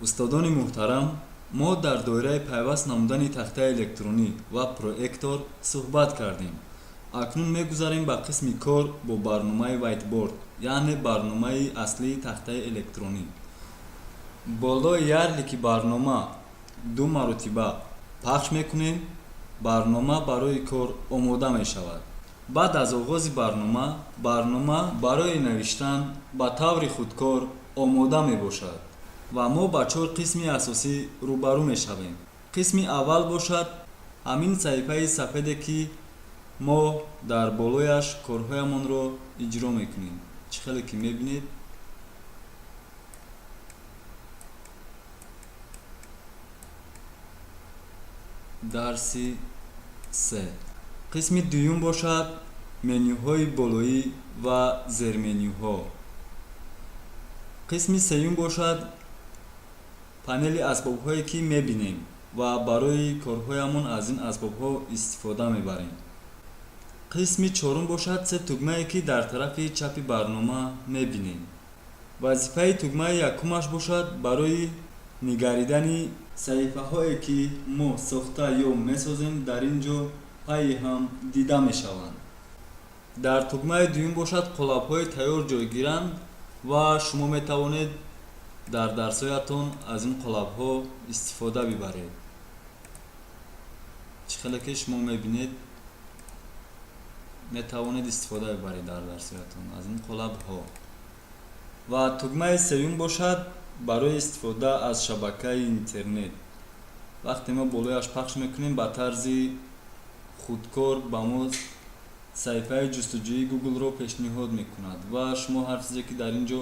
Устодони муҳтарам, мо дар доираи пайваст намудани тахтаи электронӣ ва проектор суҳбат кардем. Акнун мегузарем ба қисми кор бо барномаи Whiteboard, яъне барномаи аслии тахтаи электронӣ. Болои ярлики барнома ду маротиба пахш мекунем, барнома барои кор омода мешавад. Баъд аз оғози барнома, барнома барои навиштан ба таври худкор омода мебошад ва мо ба чор қисми асосӣ рӯбарӯ мешавем. Қисми аввал бошад ҳамин саҳифаи сафеде, ки мо дар болояш корҳоямонро иҷро мекунем. Чӣ хеле ки мебинед, дарси се. Қисми дуюм бошад менюҳои болоӣ ва зерменюҳо. Қисми сеюм бошад панели асбобҳое, ки мебинем ва барои корҳоямон аз ин асбобҳо истифода мебарем. Қисми чорум бошад се тугмае, ки дар тарафи чапи барнома мебинем. Вазифаи тугмаи якумаш бошад барои нигаридани саҳифаҳое, ки мо сохта ё месозем, дар ин ҷо пайи ҳам дида мешаванд. Дар тугмаи дуюм бошад қолабҳои тайёр ҷойгиранд ва шумо метавонед дар дарсҳоятон аз ин қолабҳо истифода бибаред. Чӣ хеле ки шумо мебинед, метавонед истифода бибаред дар дарсҳоятон аз ин қолабҳо. Ва тугмаи сеюм бошад барои истифода аз шабакаи интернет. Вақте мо болояш пахш мекунем, ба тарзи худкор ба мо саҳифаи ҷустуҷӯии Гуглро пешниҳод мекунад ва шумо ҳар чизе, ки дар ин ҷо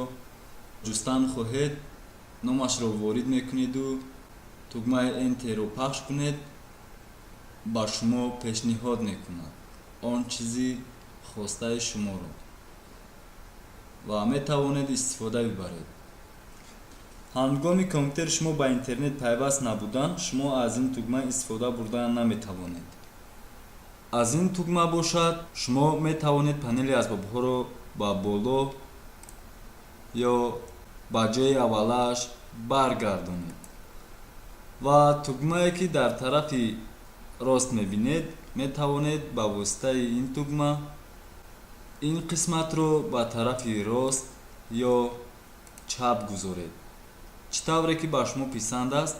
ҷустан хоҳед, номашро ворид мекунеду тугмаи Enter-ро пахш кунед, ба шумо пешниҳод мекунад он чизи хостаи шуморо ва метавонед истифода бибаред. Ҳангоми компютери шумо ба интернет пайваст набудан, шумо аз ин тугма истифода бурда наметавонед. Аз ин тугма бошад шумо метавонед панели асбобҳоро ба боло ё ба ҷои аввалааш баргардонед. Ва тугмае, ки дар тарафи рост мебинед, метавонед ба воситаи ин тугма ин қисматро ба тарафи рост ё чап гузоред. Чӣ тавре ки ба шумо писанд аст,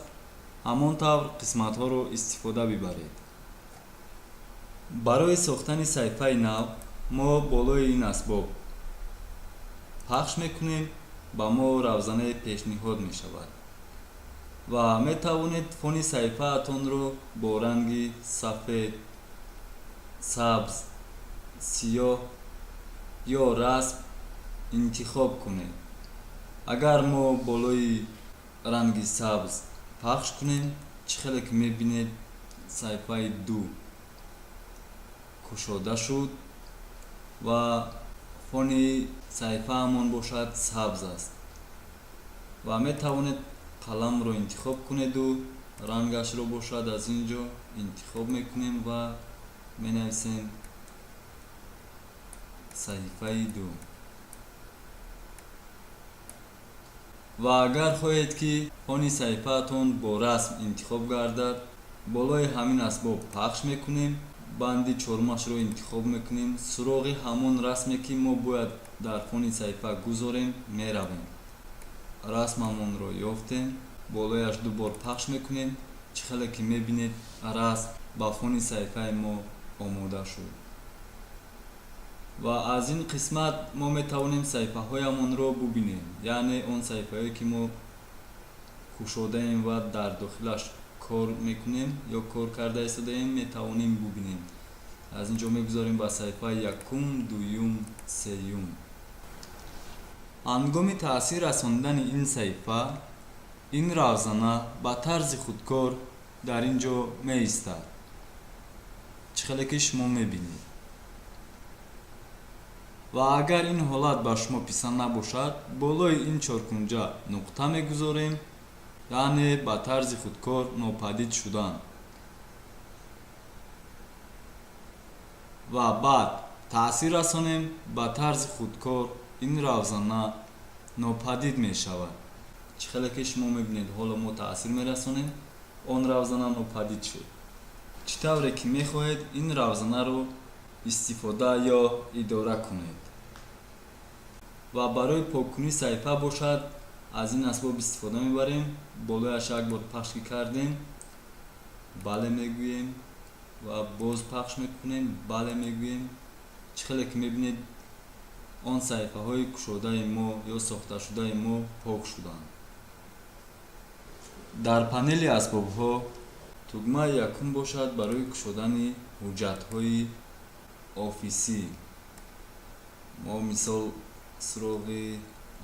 ҳамон тавр қисматҳоро истифода бибаред. Барои сохтани саҳифаи нав мо болои ин асбоб пахш мекунем, ба мо равзанае пешниҳод мешавад ва метавонед фони саҳифаатонро бо ранги сафед, сабз, сиёҳ ё расм интихоб кунед. Агар мо болои ранги сабз пахш кунем, чӣ хеле ки мебинед, саҳифаи ду кушода шуд ва фони саҳифаамон бошад сабз аст. Ва метавонед қаламро интихоб кунеду рангашро бошад аз ин ҷо интихоб мекунем ва менависем саҳифаи ду. Ва агар хоҳед, ки фони саҳифаатон бо расм интихоб гардад, болои ҳамин асбоб пахш мекунем, банди чорумашро интихоб мекунем, суроғи ҳамон расме, ки мо бояд дар фони саҳифа гузорем, меравем. Расмамонро ёфтем, болояш ду бор пахш мекунем. Чӣ хеле ки мебинед, расм ба фони саҳифаи мо омода шуд. Ва аз ин қисмат мо метавонем саҳифаҳоямонро бубинем, яъне он саҳифаҳое, ки мо кушодаем ва дар дохилаш кор мекунем ё кор карда истодаем, метавонем бубинем. Аз ин ҷо мегузорем ба саҳифаи якум, дуюм, сеюм. Ҳангоми таъсир расондани ин саҳифа, ин равзана ба тарзи худкор дар ин ҷо меистад, чӣ хеле ки шумо мебинед. Ва агар ин ҳолат ба шумо писанд набошад, болои ин чоркунҷа нуқта мегузорем, яъне ба тарзи худкор нопадид шудан, ва баъд таъсир расонем, ба тарзи худкор ин равзана нопадид мешавад. Чӣ хеле ки шумо мебинед, ҳоло мо таъсир мерасонем, он равзана нопадид шуд. Чӣ тавре ки мехоҳед, ин равзанаро истифода ё идора кунед. Ва барои поккунии саҳифа бошад, аз ин асбоб истифода мебарем. Болояш як бор пахш ки кардем, бале мегӯем ва боз пахш мекунем, бале мегӯем. Чӣ хеле ки мебинед, он саҳифаҳои кушодаи мо ё сохташудаи мо пок шуданд. Дар панели асбобҳо тугмаи якум бошад барои кушодани ҳуҷҷатҳои офисӣ. Мо, мисол, суроғи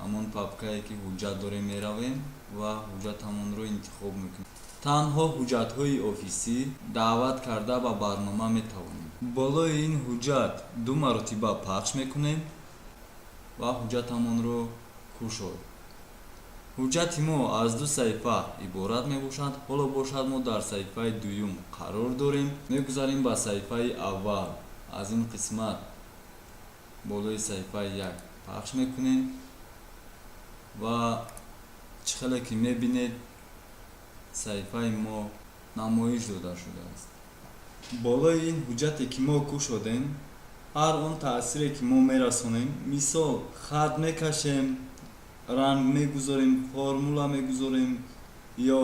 ҳамон папкае, ки ҳуҷҷат дорем, меравем ва ҳуҷҷатамонро интихоб мекунем. Танҳо ҳуҷҷатҳои офисӣ даъват карда ба барнома метавонем. Болои ин ҳуҷҷат ду маротиба пахш мекунем ва ҳуҷҷатамонро кушод. Ҳуҷҷати мо аз ду саҳифа иборат мебошад. Ҳоло бошад, мо дар саҳифаи дуюм қарор дорем. Мегузарем ба саҳифаи аввал. Аз ин қисмат болои саҳифаи як пахш мекунем ва чӣ хеле ки мебинед, саҳифаи мо намоиш дода шудааст. Болои ин ҳуҷҷате, ки мо кушодем, ҳар он таъсире, ки мо мерасонем, мисол, хат мекашем, ранг мегузорем, формула мегузорем ё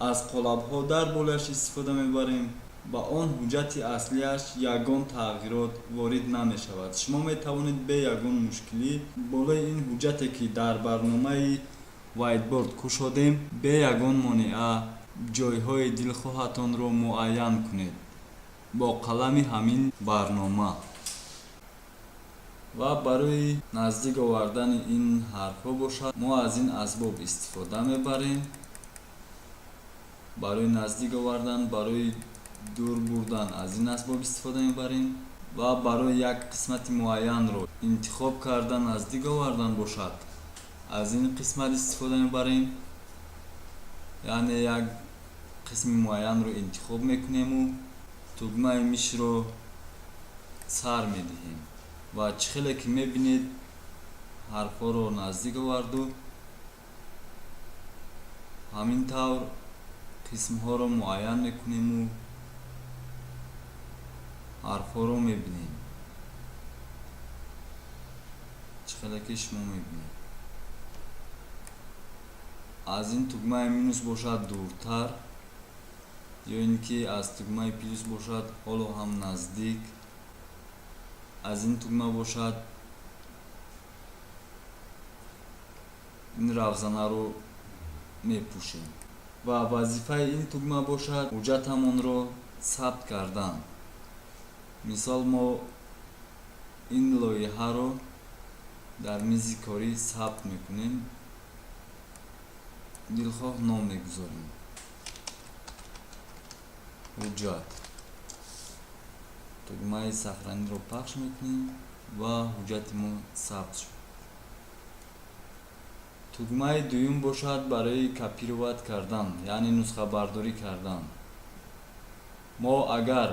аз қолабҳо дар болояш истифода мебарем, ба он ҳуҷҷати аслиаш ягон тағйирот ворид намешавад. Шумо метавонед бе ягон мушкилӣ болои ин ҳуҷҷате, ки дар барномаи Whiteboard кушодем, бе ягон монеа ҷойҳои дилхоҳатонро муайян кунед бо қалами ҳамин барнома. Ва барои наздик овардани ин ҳарфҳо бошад, мо аз ин асбоб истифода мебарем. Барои наздик овардан, барои дур бурдан аз ин асбоб истифода мебарем ва барои як қисмати муайянро интихоб карда наздик овардан бошад, аз ин қисмат истифода мебарем. Яъне як қисми муайянро интихоб мекунему тугмаи мишро сар медиҳем ва чӣ хеле ки мебинед, ҳарфҳоро наздик оварду. Ҳамин тавр қисмҳоро муайян мекунему ҳарфҳоро мебинем. Чӣ хеле ки шумо мебинед, аз ин тугмаи минус бошад, дуртар, ё ин ки аз тугмаи плюс бошад, ҳоло ҳам наздик. Аз ин тугма бошад, ин равзанаро мепӯшем. Ва вазифаи ин тугма бошад ҳуҷҷатамонро сабт кардан. Мисол, мо ин лоиҳаро дар мизи корӣ сабт мекунем, дилхоҳ ном мегузорем, ҳуҷҷат. Тугмаи сохранить ро пахш мекунем ва ҳуҷҷати мо сабт шуд. Тугмаи дуюм бошад барои копировать кардан, яъне нусхабардорӣ кардан. Мо агар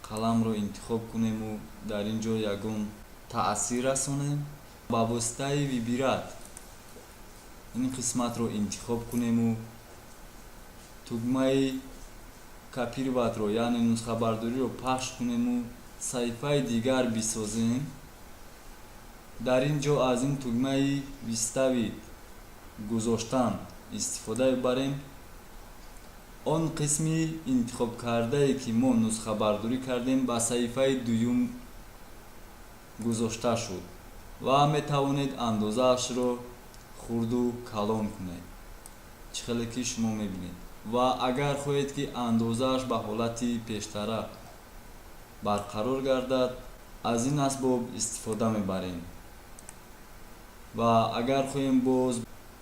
қаламро интихоб кунему дар ин ҷо ягон таъсир расонем, ба воситаи выбирать ин қисматро интихоб кунему тугмаи копировать ро, яъне нусхабардориро пахш кунему саҳифаи дигар бисозем, дар ин ҷо аз ин тугмаи вставить, гузоштан истифода мебарем. Он қисми интихобкардае, ки мо нусхабардорӣ кардем, ба саҳифаи дуюм гузошта шуд ва метавонед андозаашро хурду калон кунед, чӣ хеле ки шумо мебинед. Ва агар хоҳед, ки андозааш ба ҳолати пештара барқарор гардад, аз ин асбоб истифода мебарем. Ва агар хоҳем, боз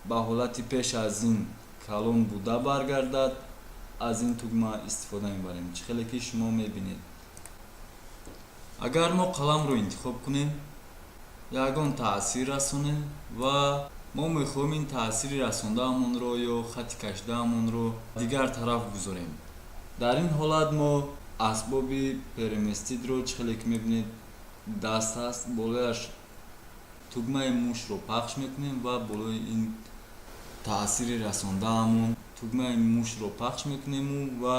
ба ҳолати пеш аз ин калон буда баргардад, аз ин тугма истифода мебарем. Чӣ хеле ки шумо мебинед, агар мо қаламро интихоб кунем, ягон таъсир расонем ва мо мехоҳем ин таъсири расондаамонро ё хати кашидаамонро дигар тараф гузорем, дар ин ҳолат мо асбоби переместить ро, чӣ хеле ки мебинед, даст аст, болояш тугмаи мушро пахш мекунем ва болои ин Таъсири расондаамон тугмаи мушро пахш мекунему ва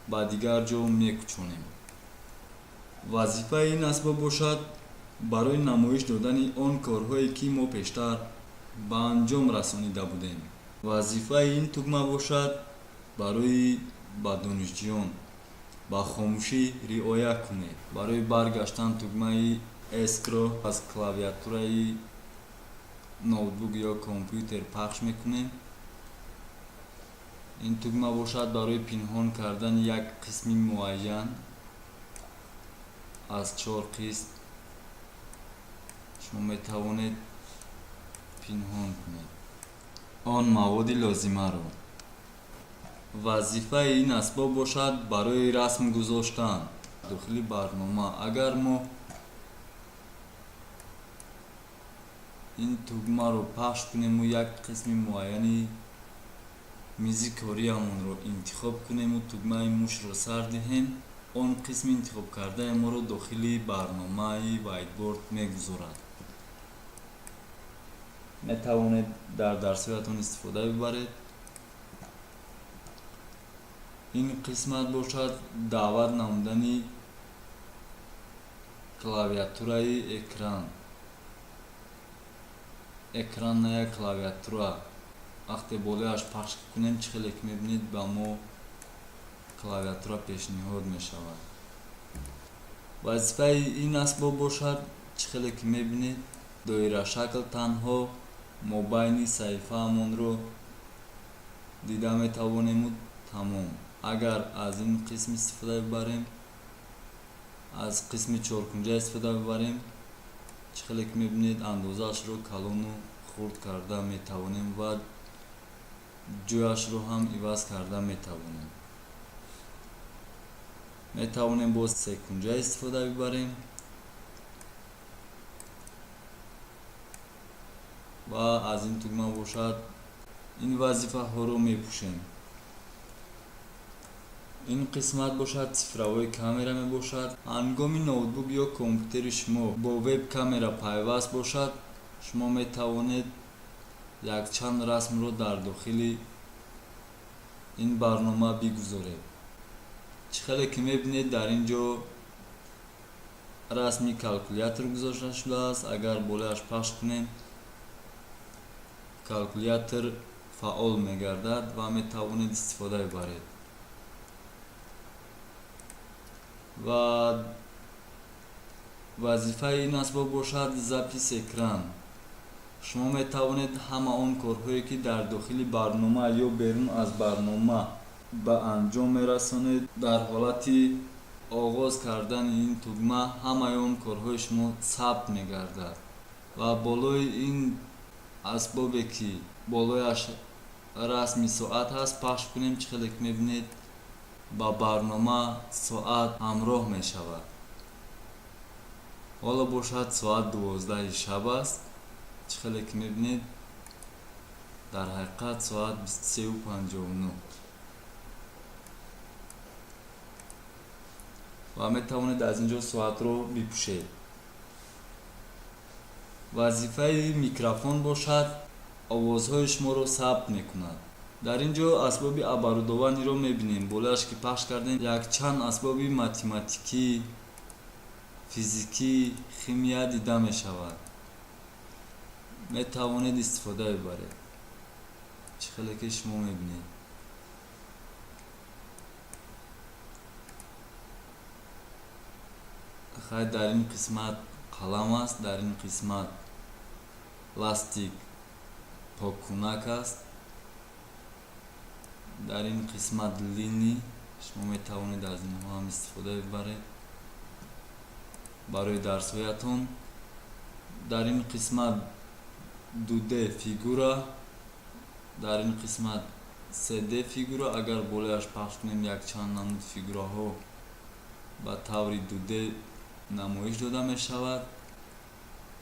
ба дигар ҷо мекучонем. Вазифаи ин асбоб бошад барои намоиш додани он корҳое, ки мо пештар ба анҷом расонида будем. Вазифаи ин тугма бошад барои ба донишҷӯён ба хомӯшӣ риоя кунед. Барои баргаштан тугмаи Esc-ро аз клавиатураи ноутбук ё компютер пахш мекунем. Ин тугма бошад барои пинҳон кардани як қисми муайян аз чор қисм шумо метавонед пинҳон кунед он маводи лозимаро. Вазифаи ин асбоб бошад барои расм гузоштан дохили барнома. Агар мо ин тугмаро пахш кунему як қисми муайяни мизи кориамонро интихоб кунему тугмаи мушро сар диҳем, он қисми интихобкардаи моро дохили барномаи Whiteboard мегузорад. Метавонед дар дарсҳоятон истифода бибаред. Ин қисмат бошад даъват намудани клавиатураи экран, экранная клавиатура. Вақте болояш пахш кунем, чӣ хеле ки мебинед, ба мо клавиатура пешниҳод мешавад. Вазифаи ин асбоб бошад, чӣ хеле ки мебинед, доирашакл, танҳо мобайни саҳифаамонро дида метавонему тамом. Агар аз ин қисм истифода бибарем, аз қисми чоркунҷа истифода бибарем, чӣ хеле ки мебинед, андозаашро калону хурд карда метавонем ва ҷояшро ҳам иваз карда метавонем. Метавонем боз секунҷа истифода бибарем ва аз ин тугма бошад ин вазифаҳоро мепӯшем. Ин қисмат бошад цифровой камера мебошад. Ҳангоми ноутбук ё компютери шумо бо веб камера пайваст бошад, шумо метавонед якчанд расмро дар дохили ин барнома бигузоред. Чӣ хеле ки мебинед, дар ин ҷо расми калкулятор гузошта шудааст. Агар болояш пахш кунем, калкулятор фаъол мегардад ва метавонед истифода бибаред. Ва вазифаи ин асбоб бошад запись экран. Шумо метавонед ҳама он корҳое, ки дар дохили барнома ё берун аз барнома ба анҷом мерасонед, дар ҳолати оғоз кардани ин тугма ҳамаи он корҳои шумо сабт мегардад. Ва болои ин асбобе, ки болояш расми соат ҳаст, пахш кунем, чӣ хеле ки мебинед, ба барнома соат ҳамроҳ мешавад. Ҳоло бошад соат 12-и шаб аст. Чӣ хеле ки мебинед, дар ҳақиқат соат 23:59 ва метавонед аз ин ҷо соатро бипӯшед. Вазифаи микрофон бошад овозҳои шуморо сабт мекунад. Дар ин ҷо асбоби оборудованиро мебинем. Болояш ки пахш кардем, якчанд асбоби математикӣ, физикӣ, химия дида мешавад. Метавонед истифода бибаред, чӣ хеле ки шумо мебинед. Хай, дар ин қисмат қалам аст, дар ин қисмат ластик поккунак аст, дар ин қисмат линӣ. Шумо метавонед аз инҳо ҳам истифода бибаред барои дарсҳоятон. Дар ин қисмат 2D фигура, дар ин қисмат 3D фигура. Агар болояш пахш кунем, якчанд намуд фигураҳо ба таври 2D намоиш дода мешавад.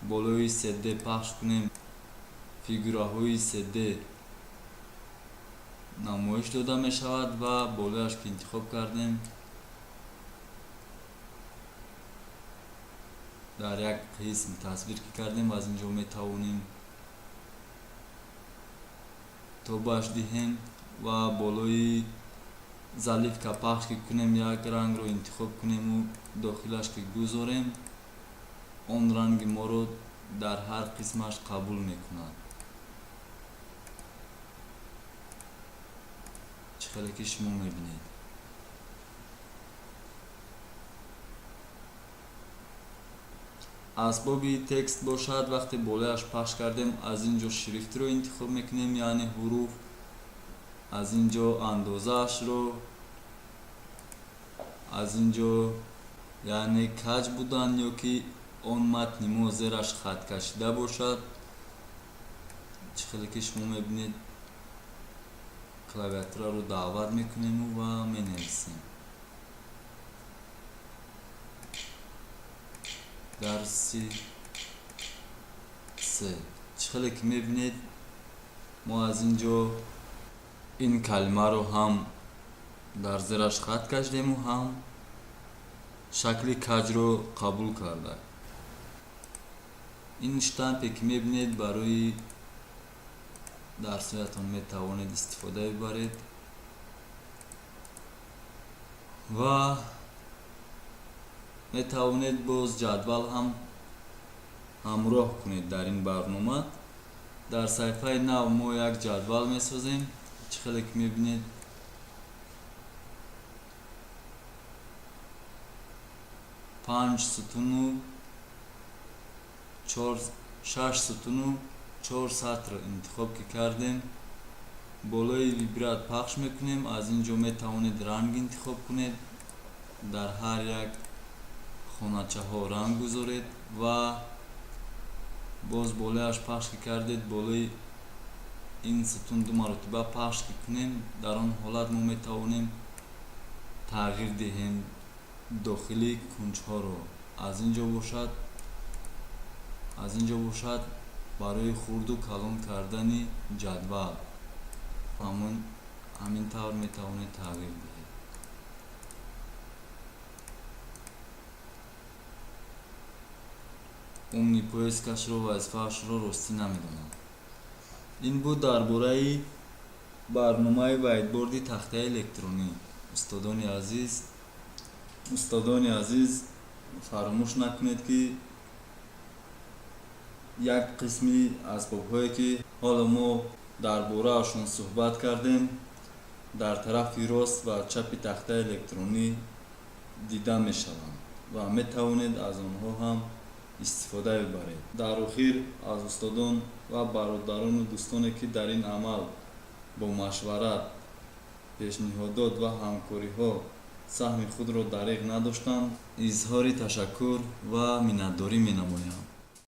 Болои 3D пахш кунем, фигураҳои 3D намоиш дода мешавад ва болояш ки интихоб кардем, дар як қисм тасвир ки кардем, аз ин ҷо метавонем Тобаш диҳем ва болои заливка пахш ки кунем, як рангро интихоб кунему дохилаш ки гузорем, он ранги моро дар ҳар қисмаш қабул мекунад. Чӣ хеле ки шумо мебинед, асбоби текст бошад, вақте болояш пахш кардем, аз ин ҷо шрифтро интихоб мекунем, яъне ҳуруф, аз ин ҷо андозаашро, аз ин ҷо яъне каҷ будан ё ки он матни мо зераш хаткашида бошад. Чӣ хеле ки шумо мебинед, клавиатураро даъват мекунему ва менависем дарси се. Чӣ хеле ки мебинед, мо аз ин ҷо ин калимаро ҳам дар зераш хат кашидему, ҳам шакли каҷро қабул карда. Ин штампе ки мебинед, барои дарсҳоятон метавонед истифода бибаред ва метавонед боз ҷадвал ҳам ҳамроҳ кунед дар ин барнома. Дар саҳифаи нав мо як ҷадвал месозем. Чӣ хеле ки мебинед, панҷ сутуну шаш сутуну чор сатр интихоб ки кардем, болои выбрать пахш мекунем. Аз ин ҷо метавонед ранг интихоб кунед, дар ҳар як хоначаҳо ранг гузоред ва боз болояш пахш ки кардед, болои ин сутун ду маротиба пахш ки кунем, дар он ҳолат мо метавонем тағйир диҳем дохили кунҷҳоро. Аз ин ҷо бошад, барои хурду калон кардани ҷадвал ҳамин тавр метавонед тағйир диҳед. Умный поиск ашро вазифаашро ростӣ намедонам. Ин буд дар бораи барномаи whiteboard и тахтаи электронӣ. Устодони азиз, фаромӯш накунед, ки як қисми асбобҳое, ки ҳоло мо дар бораашон суҳбат кардем, дар тарафи рост ва чапи тахтаи электронӣ дида мешаванд ва метавонед аз онҳо ҳам истифода бибаред. Дар охир аз устодон ва бародарону дӯстоне, ки дар ин амал бо машварат, пешниҳодот ва ҳамкориҳо саҳми худро дареғ надоштанд, изҳори ташаккур ва миннатдорӣ менамоям.